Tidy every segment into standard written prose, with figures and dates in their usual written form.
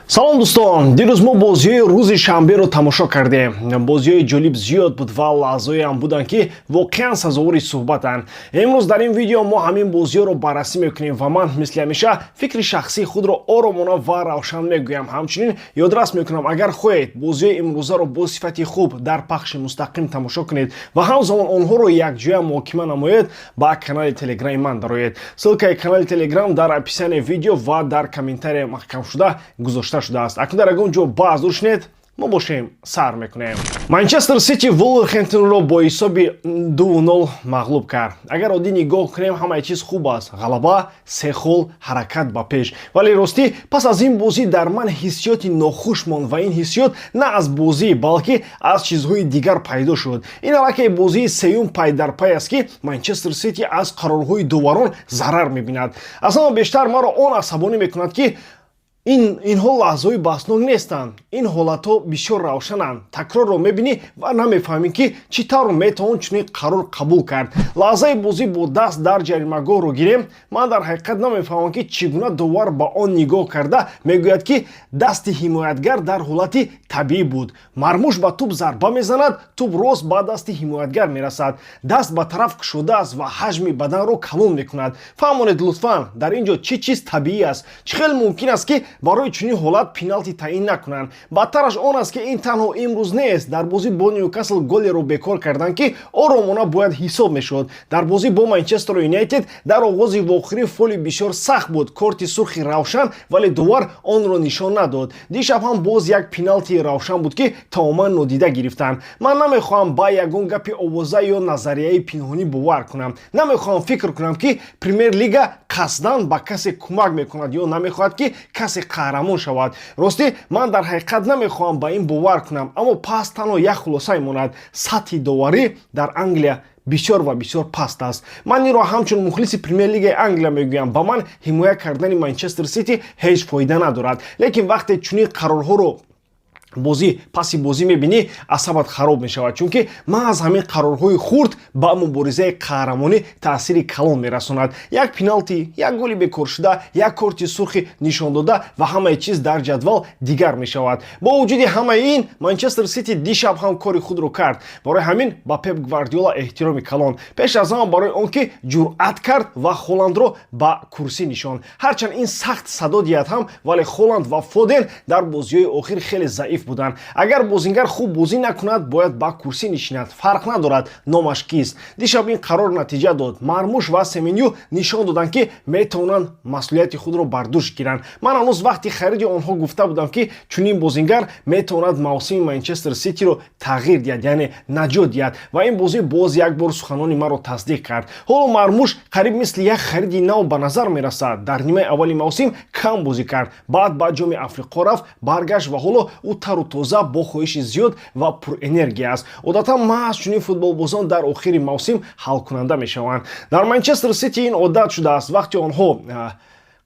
Салом, дӯстон! Дирӯз мо бозиҳои рӯзи шанберо тамошо кардем. Бозиҳои ҷолиб зиёд буд ва лаҳзаҳоеам буданд, ки воқеан сазовори суҳбатанд. Имрӯз дар ин видео мо ҳамин бозиҳоро баррасӣ мекунем ва ман, мисли ҳамеша, фикри шахсии худро оромона ва равшан мегӯям. Ҳамчунин ёдрас мекунам, агар хоҳед бозиҳои имрӯзаро бо сифати хуб дар пахши мустақим тамошо кунед ва ҳамзамон онҳоро якҷоя муҳокима намоед, ба канали Телеграми ман дароед. Ссылкаи канали Телеграм дар описании видео ва дар комментария маҳкамшуда гузошта шудааст. Акнун дар ягон ҷо баҳс дошнед, мо бошем, сар мекунем. Манчестер Сити Вулверхемптонро бо ҳисоби 2-0 мағлуб кард. Агар оддӣ нигоҳ кунем, ҳамаи чиз хуб аст: ғалаба, се хол, ҳаракат ба пеш. Вале ростӣ, пас аз ин бозӣ дар ман ҳиссиёти нохуш монд ва ин ҳиссиёт на аз бозӣ, балки аз чизҳои дигар пайдо шуд. Ин аллакай бозии сеюм пай дар пай аст, ки Манчестер Сити аз қарорҳои доварон зарар мебинад. Аз ҳама бештар маро он асабонӣ мекунад, ки инҳо лаҳзаҳои баҳснок нестанд, ин ҳолатҳо бисёр равшананд. Такрорро мебинӣ ва намефаҳмӣ, ки чӣ тавр метавон чунин қарор қабул кард. Лаҳзаи бозӣ бо даст дар ҷаримагоҳро гирем, ман дар ҳақиқат намефаҳмам, ки чӣ гуна довар ба он нигоҳ карда мегӯяд, ки дасти ҳимоятгар дар ҳолати табиӣ буд. Мармуш ба тӯб зарба мезанад, тӯб рост ба дасти ҳимоятгар мерасад, даст ба тараф кушодааст ва ҳаҷми баданро калон мекунад. Фаҳмонед, лутфан, дар ин ҷо чӣ чиз табиӣ аст? Чӣ хел мумкин аст, ки барои чунин ҳолат пеналти таъин накунанд? Бадтараш он аст, ки ин танҳо имрӯз нест. Дар бозӣ бо Ньюкасл голеро бекор карданд, ки оромона бояд ҳисоб мешуд. Дар бозӣ бо Манчестер Юнайтед дар оғози вохӯрӣ фоли бисёр сахт буд, корти сурхи равшан, вале довар онро нишон надод. Дишаб ҳам боз як пеналтии равшан буд, ки тамоман нодида гирифтанд. Ман намехоҳам ба ягон гапи овоза ё назарияи пинҳонӣ бовар кунам. Намехоҳам фикр кунам, ки Премер-лига қасдан ба касе кӯмак мекунад ё намехоҳад, ки касе қаҳрамон шавад. Ростӣ, ман дар ҳақиқат намехоҳам ба ин бовар кунам, аммо пас танҳо як хулоса мемонад: сатҳи доварӣ дар Англия бисёр ва бисёр паст аст. Ман инро ҳамчун мухлиси Премер-лигаи Англия мегӯям. Ба ман ҳимоя кардани Манчестер Сити ҳеҷ фоида надорад, лекин вақте чунин қарорҳоро бозӣ паси бозӣ мебинӣ, асабат хароб мешавад, чунки маҳз ҳамин қарорҳои хурд ба муборизаи қаҳрамонӣ таъсири калон мерасонад. Як пеналти, як голи бекоршуда, як корти сурхи нишондода ва ҳамаи чиз дар ҷадвал дигар мешавад. Бо вуҷуди ҳамаи ин, Манчестер Сити дишаб ҳам кори худро кард. Барои ҳамин ба Пеп Гвардиола эҳтироми калон, пеш аз ҳама барои он ки ҷуръат кард ва Холандро ба курсӣ нишонд. Ҳарчанд ин сахт садо диҳад ҳам, вале Холанд ва Фоден дар бозиҳои охир хеле заиф буданд. Агар бозингар хуб бозӣ накунад, бояд ба курсӣ нишинад, фарқ надорад, номаш кист. Дишаб ин қарор натиҷа дод. Мармуш ва Семеню нишон доданд, ки метавонанд масъулияти худро бар дӯш гиранд. Ман ҳанӯз вақти хариди онҳо гуфта будам, ки чунин бозингар метавонад мавсими Манчестер Ситиро тағйир диҳад, яъне наҷот диҳад, ва ин бозӣ боз як бор суханони маро тасдиқ кард. Ҳоло Мармуш қариб мисли як хариди нав ба назар мерасад. Дар нимаи аввали мавсим кам бозӣ кард, баъд ба Ҷоми Африқо рафт, баргашт ва ҳоло ӯ тару тоза, бо хоҳиши зиёд ва пурэнергия аст. Одатан маҳз чунин футболбозон дар охири мавсим ҳалкунанда мешаванд. Дар Манчестер Сити ин одат шудааст: вақти онҳо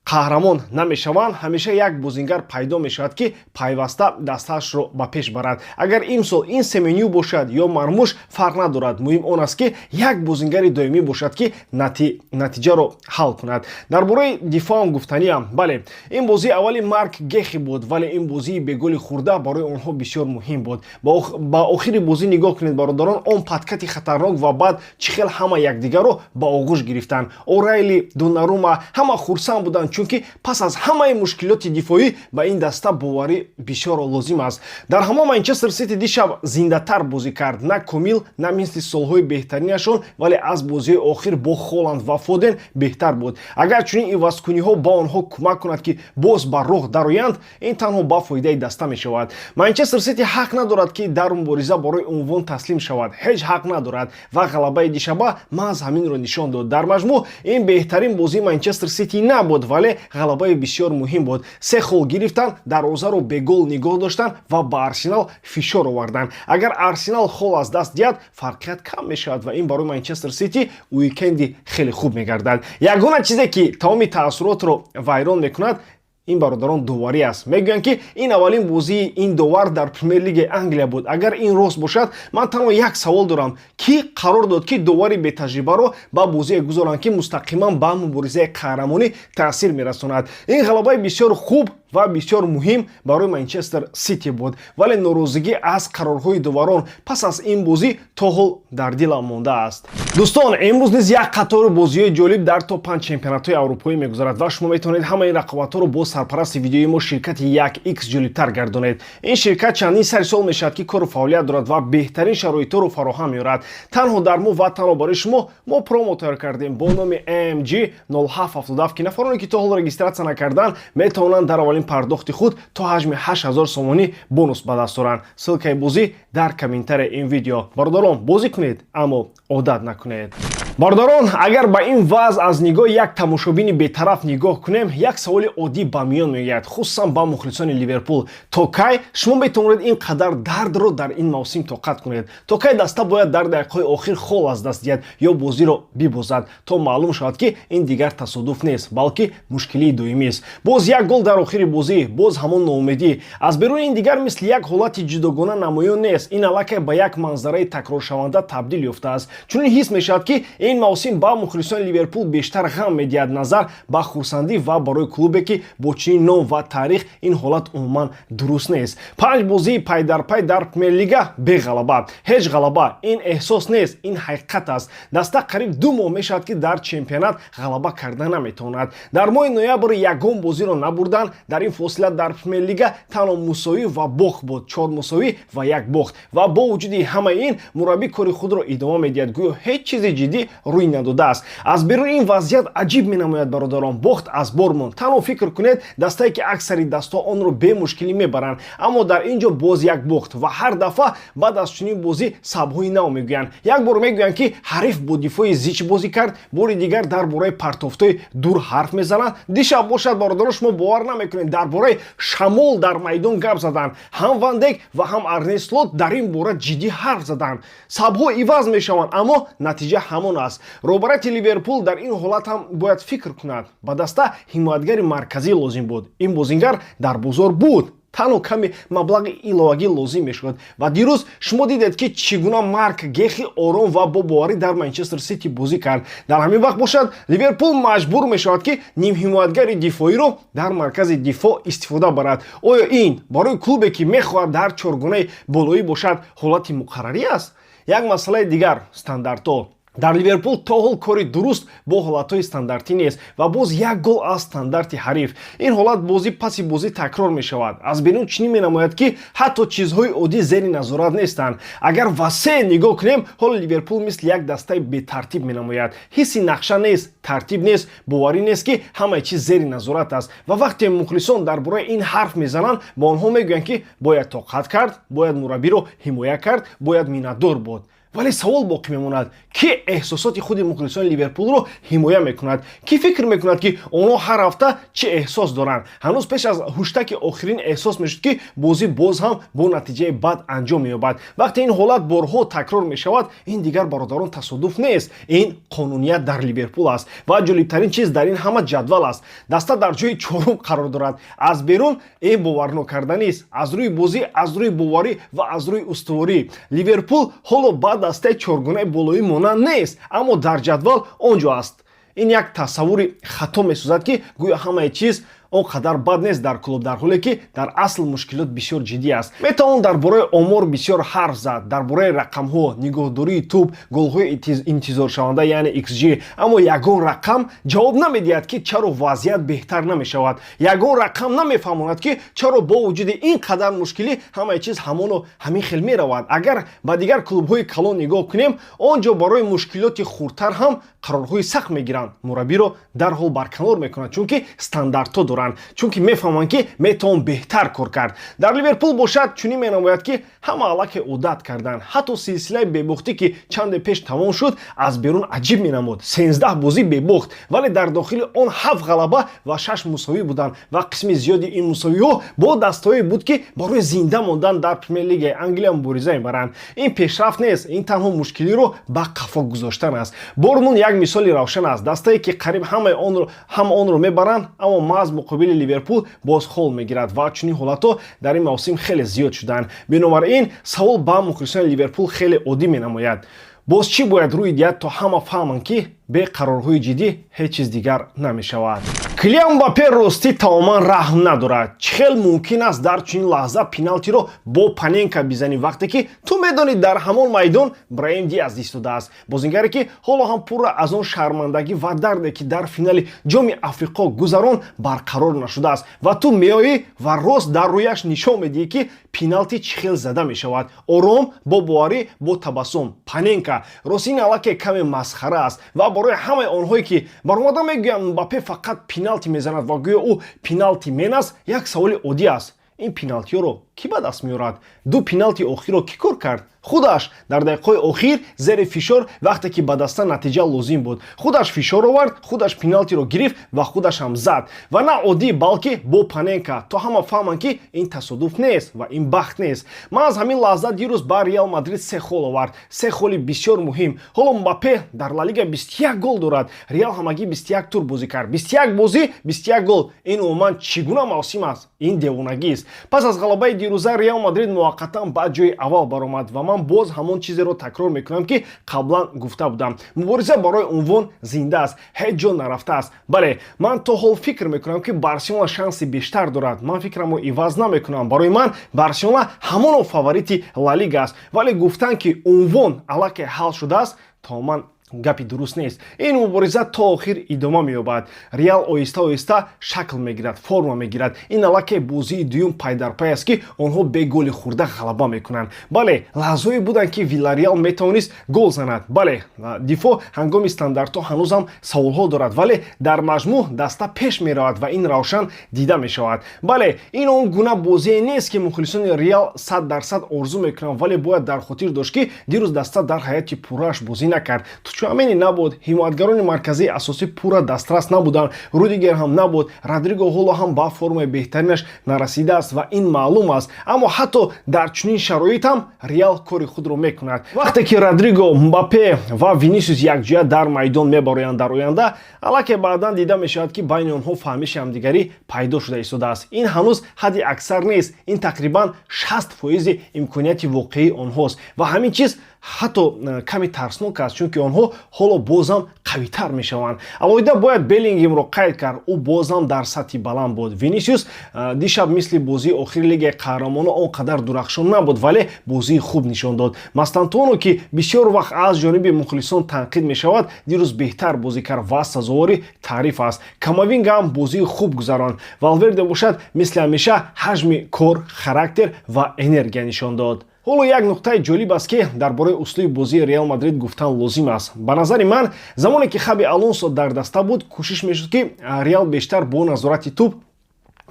қаҳрамон намешаванд, ҳамеша як бозингар пайдо мешавад, ки пайваста дастаашро ба пеш барад. Агар имсол ин Семеню бошад ё Мармуш, фарқ надорад. Муҳим он аст, ки як бозингари доимӣ бошад, ки натиҷаро ҳал кунад. Дар бораи дифоам гуфтаниам: бале, ин бозии аввали Марк Гехи буд, вале ин бозии бе голи хӯрда барои онҳо бисёр муҳим буд. Ба охири бозӣ нигоҳ кунед, бародарон: он подкати хатарнок ва баъд чӣ хел ҳама якдигарро ба оғӯш гирифтанд. О'Райли, Доннарума, ҳама хурсанд буданд, чунки пас аз ҳамаи мушкилоти дифоӣ ба ин даста боварӣ бисёр лозим аст. Дар ҳамон Манчестер Сити дишаб зиндатар бозӣ кард, на комил, на мисли солҳои беҳтаринашон, вале аз бозиҳои охир бо Холанд ва Фоден беҳтар буд. Агар чунин ивазкуниҳо ба онҳо кӯмак кунад, ки боз ба роҳ дароянд, ин танҳо ба фоидаи даста мешавад. Манчестер Сити ҳақ надорад, ки дар мубориза барои унвон таслим шавад, ҳеҷ ҳақ надорад ва ғалабаи дишаба маҳз ҳаминро нишон дод. Дар маҷмӯъ, ин беҳтарин бозии Манчестер Сити набуд, вале ғалабаи бисёр муҳим буд. Се хол гирифтанд, дарвозаро бегол нигоҳ доштанд ва ба Арсенал фишор оварданд. Агар Арсенал хол аз даст диҳад, фарқият кам мешавад ва ин барои Манчестер Сити уикенди хеле хуб мегардад. Ягона чизе, ки тамоми таассуротро вайрон мекунад, ин, бародарон, доварӣ аст. Мегӯянд, ки ин аввалин бозии ин довар дар Премер-лигаи Англия буд. Агар ин рост бошад, ман танҳо як савол дорам: кӣ қарор дод, ки довари бетаҷрибаро ба бозие гузоранд, ки мустақиман ба муборизаи қаҳрамонӣ таъсир мерасонад? Ин ғалабаи бисёр хуб Ва бисёр муҳим барои Манчестер Сити буд, вале норозигӣ аз қарорҳои доварон пас аз ин бозӣ то ҳол дар дилам мондааст. Дӯстон, имрӯз низ як қатори бозиҳои ҷолиб дар топ 5 чемпионатҳои аврупоӣ мегузарад ва шумо метавонед ҳамаи ин рақобатҳоро бо сарпарасти видеои мо, ширкати 1X, ҷолибтар гардонед. Ин ширкат чандин сари сол мешавад, ки кору фаъолият дорад ва беҳтарин шароитҳоро фароҳам меорад. Танҳо дар мо ва танҳо барои шумо мо промо тайёр кардем бо номи MG 0777, ки нафароне, ки то ҳол регистрация накардан, метавонанд дар аввалин пардохти худ то ҳаҷми 8000 сомонӣ бонус ба даст оранд. Ссылкаи бозӣ дар комментарияи ин видео. Бародарон, бозӣ кунед, аммо одат накунед. Бародарон, агар ба ин вазъ аз нигоҳи як тамошобини бетараф нигоҳ кунем, як саволи оддӣ ба миён меояд, хусусан ба мухлисони Ливерпул: то кай шумо метавонед ин қадар дардро дар ин мавсим тоқат кунед? То кай даста бояд дар дақиқаҳои охир хол аз даст диҳад ё бозиро бибозад, то маълум шавад, ки ин дигар тасодуф нест, балки мушкилии доимист? Боз як гол дар охири бозӣ, боз ҳамон ноумедӣ. Аз берун ин дигар мисли як ҳолати ҷудогона намоён нест, ин аллакай ба як манзараи такроршаванда табдил ёфтааст. Чунин ҳис мешавад, ки ин мавсим ба мухлисони Ливерпул бештар ғам медиҳад, назар ба хурсандӣ. Ва барои клубе, ки бо чунин ном ва таърих, ин ҳолат умуман дуруст нест. Панҷ бозии пайдарпай дар Премер-лига беғалаба, ҳеҷ ғалаба. Ин эҳсос нест, ин ҳақиқат аст. Даста қариб 2 моҳ мешавад, ки дар чемпионат ғалаба карда наметавонад. Дар моҳи ноябр ягон бозиро набурданд. Дар ин фосила дар Премер-лига танҳо мусовӣ ва бохт буд, чор мусовӣ ва як бохт. Ва бо вуҷуди ҳамаи ин мураббӣ кори худро идома медиҳад, гӯё ҳеҷ чизи ҷиддӣ рӯй надодааст. Аз берун ин вазъият аҷиб менамояд, бародарон. Бохт аз Борнмут, танҳо фикр кунед, дастае, ки аксари дастҳо онро бемушкилӣ мебаранд, аммо дар ин ҷо боз як бохт. Ва ҳар дафъа баъд аз чунин бозӣ сабабҳои нав мегӯянд. Як бор мегӯянд, ки ҳариф бо дифои зич бозӣ кард, бори дигар дар бораи партофтҳои дур ҳарф мезананд. Дишаб бошад, бародарон, шумо бовар намекунед, дар бораи шамол дар майдон гап заданд. Ҳам Ван Дейк ва ҳам Арне Слот дар ин бора ҷиддӣ ҳарф заданд. Сабабҳо иваз мешаванд, аммо натиҷа ҳамон аст. Роҳбарияти Ливерпул дар ин ҳолат ҳам бояд фикр кунад. Ба даста ҳимоятгари марказӣ лозим буд. Ин бозингар дар бозор буд, танҳо каме маблағи иловагӣ лозим мешуд. Ва дирӯз шумо дидед, ки чӣ гуна Марк Гехи ором ва бо боварӣ дар Манчестер Сити бозӣ кард. Дар ҳамин вақт бошад, Ливерпул маҷбур мешавад, ки нимҳимоятгари дифоиро дар маркази дифоъ истифода барад. Оё ин барои клубе, ки мехоҳад дар чоргунаи болоӣ бошад, ҳолати муқаррарӣ аст? Як масъалаи дигар: стандартҳо. Дар Ливерпул то ҳол кори дуруст бо ҳолатҳои стандартӣ нест ва боз як гол аз стандарти ҳариф. Ин ҳолат бозӣ паси бозӣ такрор мешавад. Аз берун чунин менамояд, ки ҳатто чизҳои оддӣ зери назорат нестанд. Агар васеъ нигоҳ кунем, ҳоло Ливерпул мисли як дастаи бетартиб менамояд. Ҳисси нақша нест, тартиб нест, боварӣ нест, ки ҳамаи чиз зери назорат аст. Ва вақте мухлисон дар бораи ин ҳарф мезананд, ба онҳо мегӯянд, ки бояд тоқат кард, бояд мураббиро ҳимоя кард, бояд миннатдор буд. Вале савол боқӣ мемонад: ки эҳсосоти худи мухлисони Ливерпулро ҳимоя мекунад? Кӣ фикр мекунад, ки онҳо ҳар ҳафта чӣ эҳсос доранд? Ҳанӯз пеш аз ҳуштаки охирин эҳсос мешуд, ки бозӣ боз ҳам бо натиҷаи бад анҷом меёбад. Вақте ин ҳолат борҳо такрор мешавад, ин дигар, бародарон, тасодуф нест, ин қонуният дар Ливерпул аст. Ва ҷолибтарин чиз дар ин ҳама ҷадвал аст. Даста дар ҷои чорум қарор дорад. Аз берун ин боварнокарданист. Аз рӯи бозӣ, аз рӯи боварӣ ва аз рӯи устуворӣ Ливерпул ҳоло ба дастаи чоргунаи болоӣ монанд нест, аммо дар ҷадвал он ҷо аст. Ин як тасаввури хато месозад, ки гӯё ҳамаи чиз он қадар бад нест дар клуб, дар ҳоле ки дар асл мушкилот бисёр ҷиддӣ аст. Метавон дар бораи омор бисёр ҳарф зад, дар бораи рақамҳо, нигоҳдории тӯб, голҳои интизоршаванда, яъне XG, аммо ягон рақам ҷавоб намедиҳад, ки чаро вазъият беҳтар намешавад. Ягон рақам намефаҳмонад, ки чаро бо вуҷуди ин қадар мушкилӣ ҳамаи чиз ҳамоно ҳамин хел меравад. Агар ба дигар клубҳои калон нигоҳ кунем, он ҷо барои мушкилоти хурдтар ҳам қарорҳои сахт мегиранд, мураббиро дарҳол барканор мекунанд, чунки стандартҳо доранд, чунки мефаҳманд, ки метавон беҳтар кор кард. Дар Ливерпул бошад, чунин менамояд, ки ҳама аллакай одат карданд. Ҳатто силсилаи бебохтӣ, ки чанде пеш тамом шуд, аз берун аҷиб менамуд: 13 бозӣ бебохт, вале дар дохили он ҳафт ғалаба ва шаш мусовӣ буданд ва қисми зиёди ин мусовиҳо бо дастҳое буд, ки барои зинда мондан дар Премер-лигаи Англия мубориза мебаранд. Ин пешрафт нест, ин танҳо мушкилиро ба қафо гузоштан аст. Борнмут як мисоли равшан аст: дастае, ки қариб ҳама онро мебаранд, аммо маҳз муқобили Ливерпул боз хол мегирад. Ва чунин ҳолатҳо дар ин мавсим хеле зиёд шуданд. Бинобар ин савол ба мухлисони Ливерпул хеле оддӣ менамояд: боз чӣ бояд рӯй диҳад, то ҳама фаҳманд, ки Бе қарорҳои ҷиддӣ ҳеҷ чиз дигар намешавад. Килиан Мбаппе ростӣ тамоман раҳм надорад. Чӣ хел мумкин аст дар чунин лаҳза пеналти ро бо паненка бизанӣ, вақте ки ту медонӣ, дар ҳамон майдон Браим Диаз истодааст, бозингаре ки ҳоло ҳам пурра аз он шармандагӣ ва дарде, ки дар финали Ҷоми Африқо гузаронд, барқарор нашудааст, ва ту меоӣ ва рост дар рӯяш нишон медиҳӣ, ки пеналти чӣ хел зада мешавад: ором, бо боварӣ, бо табассум, паненка. Рости, ин аллакай каме масхара аст. Ва барои ҳамаи онҳое ки баромада мегӯянд, Мбаппе фақат пеналти мезанад ва гӯё ӯ пеналтимен аст, як саволи оддӣ аст: ин пеналти ҳоро кӣ ба даст меорад? Ду пеналти охирро кӣ кор кард? Худаш дар дақиқаҳои охир, зери фишор, вақте ки ба даста натиҷа лозим буд, худаш фишор овард, худаш пеналти ро гирифт ва худаш ҳам зад. Ва на оддӣ, балки бо паненка, то ҳама фаҳманд, ки ин тасодуф нест ва ин бахт нест. Ман аз ҳамин лаҳза дирӯз ба Реал Мадрид се хол овард, се холи бисёр муҳим. Ҳоло Мбаппе дар Ла Лига 21 гол дорад. Реал ҳамагӣ 21 тур бозӣ кард. 21 бозӣ, 21 гол — ин умуман чӣ гуна мавсим аст? Ин девонагист. Пас аз ғалабаи дирӯза Реал Мадрид муваққатан ба ҷои аввал баромад. Ва ман боз ҳамон чизеро такрор мекунам, ки қаблан гуфта будам: мубориза барои унвон зинда аст, ҳеҷ ҷо нарафтааст. Бале, ман то ҳол фикр мекунам, ки Барселона шанси бештар дорад. Ман фикрамро иваз намекунам. Барои ман Барселона ҳамоно фаворити Ла Лига аст, вале гуфтан, ки унвон аллакай ҳал шудааст, тамоман гапи дуруст нест. Ин мубориза то охир идома меёбад. Реал оҳиста оҳиста шакл мегирад, форма мегирад. Ин аллакай бозии дуюм пайдарпай аст, ки онҳо бе голи хӯрда ғалаба мекунанд. Бале, лаҳзаҳое буданд, ки Вилареал метавонист гол занад. Бале, дифоъ ҳангоми стандартҳо ҳанӯзам саволҳо дорад, вале дар маҷмӯъ даста пеш меравад ва ин равшан дида мешавад. Бале, ин он гуна бозие нест, ки мухлисони Реал 100% орзу мекунанд, вале бояд дар хотир дошт, ки дирӯз даста дар ҳайати пуррааш бозӣ накард. Чуамени набуд, ҳимоятгарони марказии асосӣ пурра дастрас набуданд, Рудигер ҳам набуд, Родриго ҳоло ҳам ба формаи беҳтаринаш нарасидааст ва ин маълум аст. Аммо ҳатто дар чунин шароит ҳам Реал кори худро мекунад. Вақте ки Родриго, Мбаппе ва Винисиус якҷоя дар майдон мебароянд дар оянда, аллакай баъдан дида мешавад, ки байни онҳо фаҳмиши ҳамдигарӣ пайдо шуда истодааст. Ин ҳанӯз ҳадди аксар нест, ин тақрибан 60 фоизи имконияти воқеии онҳост. Ва ҳамин чиз ҳатто каме тарснок аст, чунки онҳо ҳоло бозам қавитар мешаванд. Алоҳида бояд Беллингемро қайд кард, ӯ бозам дар сатҳи баланд буд. Винисиус дишаб мисли бозии охири Лигаи Қаҳрамонон он қадар дурахшон набуд, вале бозии хуб нишон дод. Мастантуоно, ки бисёр вақт аз ҷониби мухлисон танқид мешавад, дирӯз беҳтар бозӣ кард ва сазовори таъриф аст. Камавинга ҳам бозии хуб гузаронд. Валверде бошад, мисли ҳамеша ҳаҷми кор, характер ва энергия нишон дод. Ҳоло як нуқтаи ҷолиб аст, ки дар бораи услуби бозии Реал Мадрид гуфтан лозим аст. Ба назари ман, замоне ки Хаби Алонсо дар даста буд, кӯшиш мешуд, ки Реал бештар бо назорати тӯб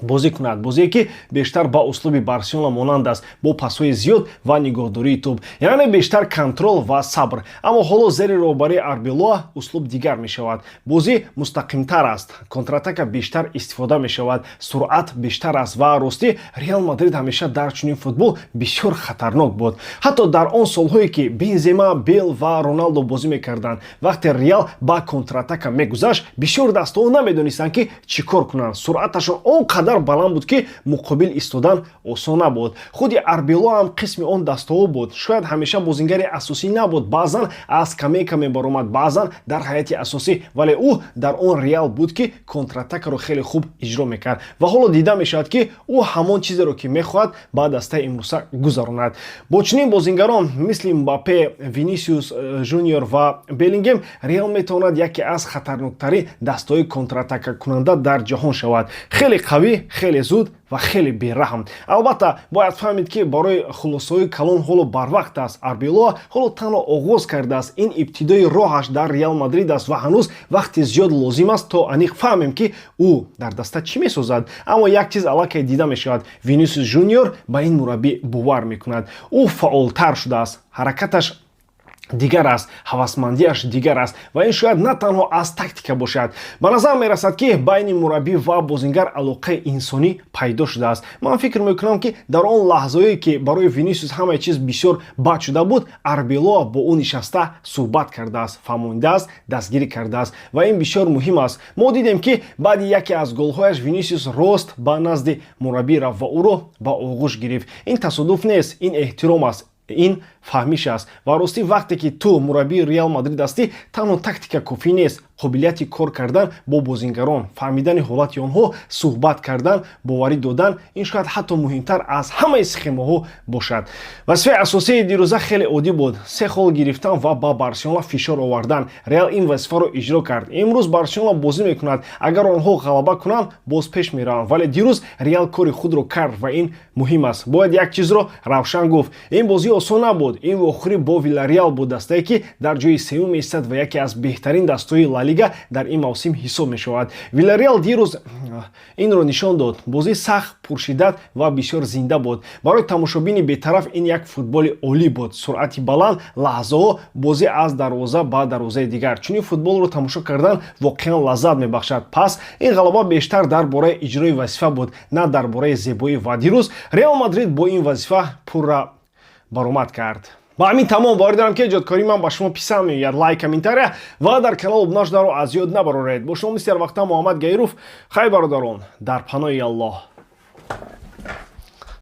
бозӣ кунад, бозие ки бештар ба услуби Барселона монанд аст, бо пасҳои зиёд ва нигоҳдории тӯб, яъне бештар контрол ва сабр. Аммо ҳоло зери роҳбарии Арбелоа услуб дигар мешавад. Бозӣ мустақимтар аст, контратака бештар истифода мешавад, суръат бештар аст. Ва ростӣ, Реал Мадрид ҳамеша дар чунин футбол бисёр хатарнок буд. Ҳатто дар он солҳое ки Бензема, Бел ва Роналдо бозӣ мекарданд, вақте Реал ба контратака мегузашт, бисёр дастаҳо намедонистанд, ки чӣ кор кунанд. Суръаташон он қадар баланд буд, ки муқобил истодан осон набуд. Худи Арбело ҳам қисми он дастаҳо буд. Шояд ҳамеша бозингари асосӣ набуд, баъзан аз скамейка мебаромад, баъзан дар ҳайати асосӣ, вале ӯ дар он Реал буд, ки контратакаро хеле хуб иҷро мекард. Ва ҳоло дида мешавад, ки ӯ ҳамон чизеро, ки мехоҳад, ба дастаи имрӯза гузаронад. Бо чунин бозингарон мисли Мбаппе, Винисиус Жуниор ва Беллингем Реал метавонад яке аз хатарноктарин дастаҳои контратакакунанда дар ҷаҳон шавад: хеле қавӣ, хеле зуд ва хеле бераҳм. Албатта, бояд фаҳмид, ки барои хулосаҳои калон ҳоло барвақт аст. Арбелоа ҳоло танҳо оғоз кардааст, ин ибтидои роҳаш дар Реал Мадрид аст ва ҳанӯз вақти зиёд лозим аст, то аниқ фаҳмем, ки ӯ дар даста чӣ месозад. Аммо як чиз аллакай дида мешавад: Винисиус Жуниор ба ин мураббӣ бовар мекунад, ӯ фаъолтар шудааст, ҳаракаташ дигар аст, ҳавасмандиаш дигар аст. Ва ин шояд на танҳо аз тактика бошад. Ба назар мерасад, ки байни мураббӣ ва бозингар алоқаи инсонӣ пайдо шудааст. Ман фикр мекунам, ки дар он лаҳзаое, ки барои Винисиус ҳамаи чиз бисёр бад шуда буд, Арбелоа бо ӯ нишаста суҳбат кардааст, фаҳмонидааст, дастгирӣ кардааст ва ин бисёр муҳим аст. Мо дидем, ки баъди яке аз голҳояш Винисиус рост ба назди мураббӣ рафт ва ӯро ба оғӯш гирифт. Ин тасодуф нест, ин эҳтиром аст. Ин фаҳмиш аст. Ва ростӣ, вақте ки ту мураббии Реал Мадрид ҳастӣ, танҳо тактика кофӣ нест. Қобилияти кор кардан бо бозингарон, фаҳмидани ҳолати онҳо, суҳбат кардан, боварӣ додан, ин шояд ҳатто муҳимтар аз ҳамаи схемаҳо бошад. Вазифаи асосии дирӯза хеле оддӣ буд: се хол гирифтан ва ба Барселона фишор овардан. Реал ин вазифаро иҷро кард. Имрӯз Барселона бозӣ мекунад. Агар онҳо ғалаба кунанд, боз пеш мераванд, вале дирӯз Реал кори худро кард ва ин муҳим аст. Бояд як чизро равшан гуфт: ин бозӣ осон набуд. Ин вохӯрӣ бо Вилареал буд, дастае, ки дар ҷои сеюм меистад ва яке аз беҳтарин дастҳои Ла Лига дар ин мавсим ҳисоб мешавад. Вилареал дирӯз инро нишон дод. Бозӣ сахт, пуршиддат ва бисёр зинда буд. Барои тамошобини бетараф ин як футболи олӣ буд: суръати баланд, лаҳзаҳо, бозӣ аз дарвоза ба дарвозаи дигар. Чунин футболро тамошо кардан воқеан лаззат мебахшад. Пас ин ғалаба бештар дар бораи иҷрои вазифа буд, на дар бораи зебоӣ, ва дирӯз Реал Мадрид бо ин вазифа пурра баромад кард. Ба ҳамин тамом. Боварӣ дорам, ки эҷодкории ман ба шумо писанд меояд. Лайк, комментария ва дар канал обуна шуданро аз ёд набароред. Бо шумо мисли ҳар вақта Муҳаммад Гаиров. Хайр, бародарон, дар паноҳи Аллоҳ.